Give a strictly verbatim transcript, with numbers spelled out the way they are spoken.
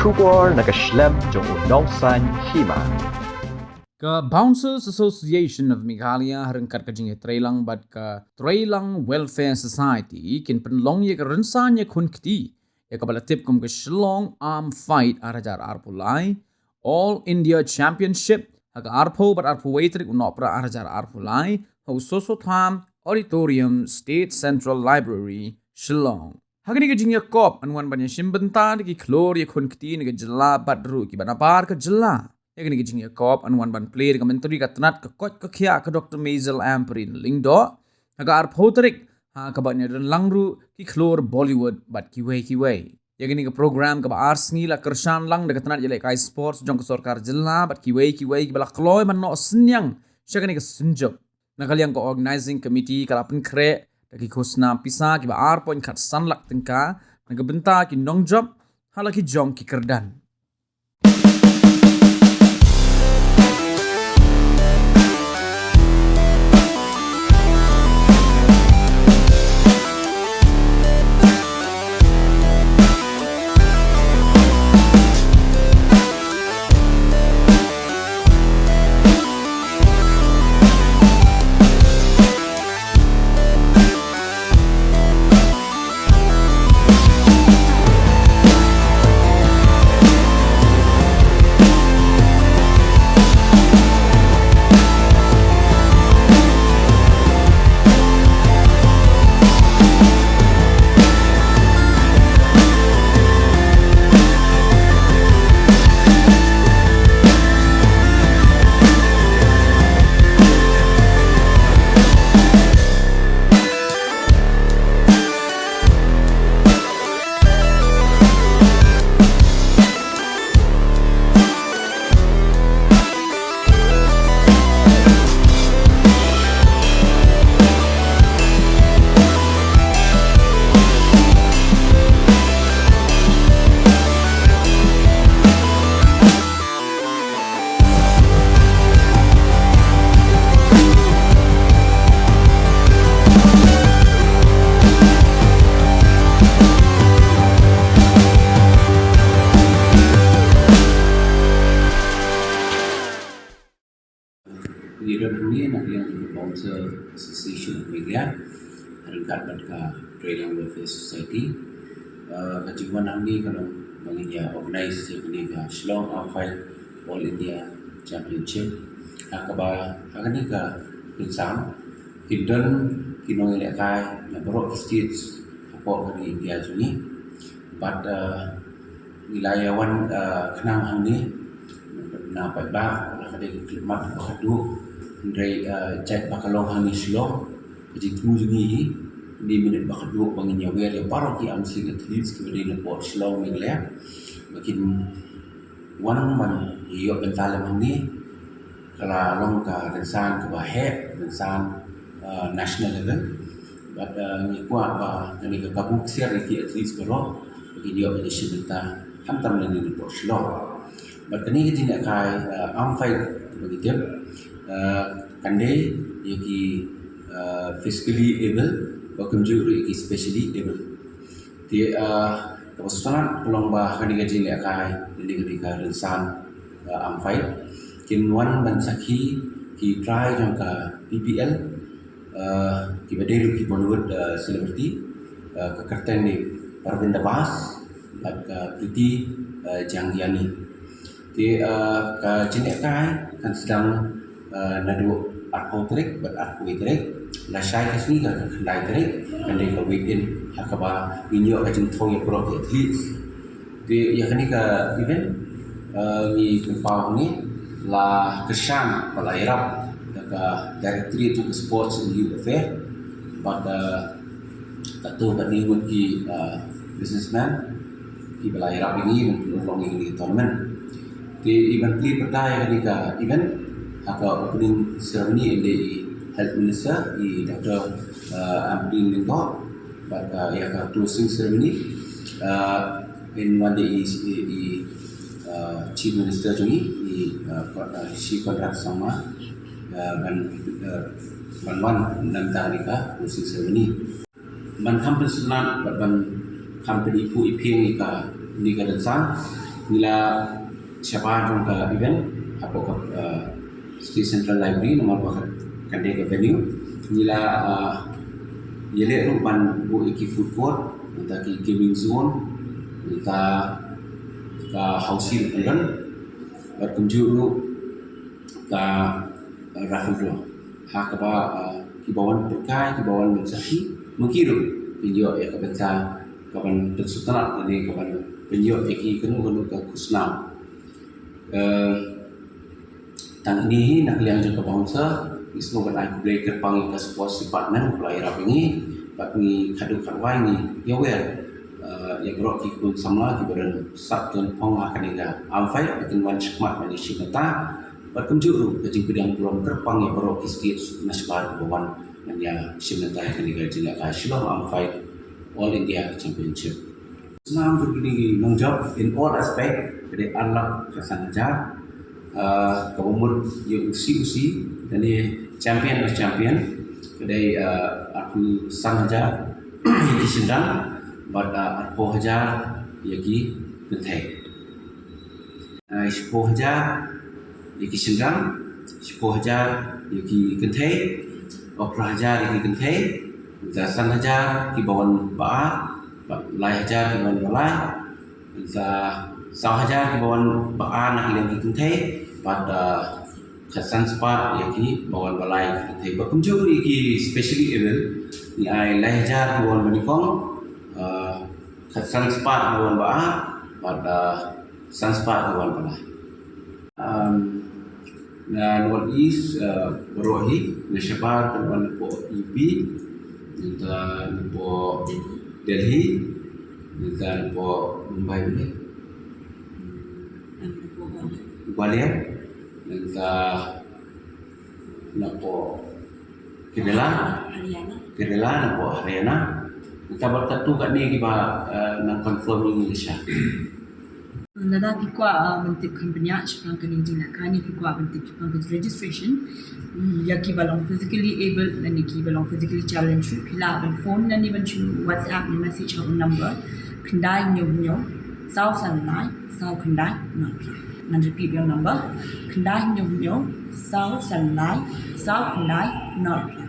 Khubor na ka shlem jong u nongsaiñ hima. Ka Bouncers Association of Meghalaya ha ryngkat ka jingïatreilang bad ka Treilang Welfare Society kin pynlong ïa ka rynsan ïakhun kti ïa kaba la tip kum ka Shillong Arm Fight ar hajar arphew lai All India Championship ha ka arphew bad arphew wei tarik u Nohprah ar hajar arphew lai ha u Soso Tham Auditorium, State Central Library, Shillong. Ha kane ka jingïakop yn wan ban ïashim bynta da ki khlur ïakhun kti na ka jylla bad ruh kiba nabar ka jylla. Ïa kane ka jingïakop yn wan ban plie da ka Myntri ka tnat ka koit ka khiah ka Doctor Maisel Ampareen Lyngdoh ha ka arphew tarik, ha kaba yn ïadonlang ruh ki khlur Bollywood bad kiwei kiwei. Ïa kane ka program kaba ar sngi la kyrshan lang da ka tnat ïalehkai sports jong ka sorkar jylla bad kiwei kiwei kiba la kloi ban noh synñiang sha kane ka synjuk. Na ka liang ka Organizing Committee ka la pynkhreh da ki khusnam pisa kiba ar point khatsan lak tyngka na ka bynta ki nongjop ha la ki jong ki kyrdan. Ngi don hangne na ka liang ka Bouncer Association of Meghalaya ryngkat bad ka Treilang Welfare Society. Eh, ka jingwan hangne ka long ba ngin ïa organize ïa kane ka Shillong Arm Fight All India Championship. Ha kaba ha kane ka rynsan kin don ki nongïalehkai na baroh ki states hapoh ka ri India jong ngi. Bad, eh, ngi la ïa wan, eh, khnang hangne na paidbah, la ka dei ka khyllipmat ba khatduh, hynrei, eh, jait ba ka long hangne Shillong, ka jingthmu jong ngi hi, ne minit ba khatduh ba ngin ïa wer ïa baroh ki arm wrestling athletes kiba dei na pdeng Shillong, Meghalaya, ba kin wan ban ïoh bynta lem hangne. Ka la long ka rynsan kaba heh, rynsan, uh, national level. Bad, uh, ngi kwah ba kane ka kabu ksiar ïa ki athletes baroh ba kin ïoh ban ïashim bynta khamtam lane na pdeng Shillong. Bad kane ka jingïalehkai, uh, arm fight kaba ngi tip, uh, kan dei ïa ki, uh, physically able bad kumjuh ruh ïa ki specially able. Te, ah, kaba sngewtynnat ka long ba ha kane ka jingïalehkai, kane ka rynsan, ah, arm fight, kin wan ban sakhi ki trai jong ka P P L, ah, kiba dei ruh ki Bollywood, ah, celebrity, ah, ka kyrteng dei Parveen Dabas bad ka Preeti, ah, Jhangiani. Te, ah, ka jingïalehkai kan sdang, ah, naduh arphew tarik bad arphew wei tarik. Lashai ka sngi ka khyndai tarik kan dei ka weigh-in ha kaba ngin ïoh ka jingthew ïa baroh ki athletes. Te ïa kane ka event, ah, ngi pynpaw hangne la kyrshan bad la ïarap da ka Directorate jong ka Sports and Youth Affairs bad, ah, katto katne ngut ki, ah, businessman kiba la ïarap ïa ngi ban pynurlong ïa kane ka tournament. Te i ban plie pyrta ïa kane ka event ha ka opening ceremony yn dei i Health Minister i Doctor, ah, Ampareen Lyngdoh bad, ah, ïa ka closing ceremony, ah, yn wan da i, i, i, ah, Chief Minister jong ngi i, ah, Ko-, ah, Shri Conrad Sangma, ah, ban, ah, ban wan na ka bynta kane ka closing ceremony. Ban kham pynsngewtynnat bad ban kham pyniphuh iphieng ïa kane ka rynsan, Ngi la shabar jong ka event hapoh ka, uh, State Central Library namar ba kan dei ka venue. Ngi la, uh, ïaleh ruh ban buh ïa ki food court, nangta ki gaming zone, nangta ka housie ruh kan don. Bad kumjuh ruh ka, uh, raffle draw. Ha kaba, uh, kiba wan pyrkhai, kiba wan ban sakhi, ma ki ruh kin ïoh ïa ka bynta kaban pynsngewtynnat lane kaban pynïoh ïa ki kano kano ka khusnam. Eh, tang kine hi na ka liang jong ka bouncer, ngi sngewbha ban ai khublei kyrpang ïa ka sports department ba la ïarap ïa ngi, bad ngi khadduh khadwai ngi ïawer, eh, ïa baroh ki khun samla kiba don sap don phong ha kane ka arm fight, ba kin wan shakhmat ban ïashim bynta. Bad kumjuh ruh ka jingpdiang burom kyrpang ïa baroh ki state na shabar kiba wan ban ïashim bynta ha kane ka jingïalehkai Shillong Arm Fight All India Championship. Khusnam jong kine ki nongjop in all aspect ka dei ar lak khatsan hajar. Ah, kaba mut ïa u C O C, lane champion of champion, ka dei, ah, arphew san hajar ïa ki shynrang, bad, ah, arphew hajar ïa ki kynthei. Ah, shiphew hajar ïa ki shynrang, shiphew hajar ïa ki kynthei, arphew hajar ïa ki kynthei, nangta san hajar kiba wan ba ar, bad lai hajar kiba wan ba lai, nangta saw hajar kiba wan ba ar na ka liang ki kynthei, bad, ah, khatsan spah ïa kiba wan ba lai ki kynthei. Bad kumjuh ïa ki specially able, ngi ai lai hajar kiba wan ba nyngkong, ah, khatsan spah kiba wan ba ar, bad, ah, san spah kiba wan ba lai. Um, na North East, uh, baroh hi, na shabar kan wan napoh U P, nangta napoh Delhi, nangta napoh Mumbai, Gwalior, nangta napoh Kerala, Haryana. Kerala, napoh Haryana. Nangta bad katto katne kiba, eh, nang confirm ïa ngi lashai. Lada phi kwah, uh, ban tip kham bniah shaphang kane ka jingïalehkai ne phi kwah ban tip shaphang ka registration, mm, ïa kiba long physically able lane kiba long physically challenged ruh phi lah ban phone lane ban shu WhatsApp ne message ha u number khyndai hynñiew hynñiew saw san lai saw khyndai nod phra. Ngan repeat ïa u number, khyndai hynñiew hynñiew saw san lai saw khyndai nod phra.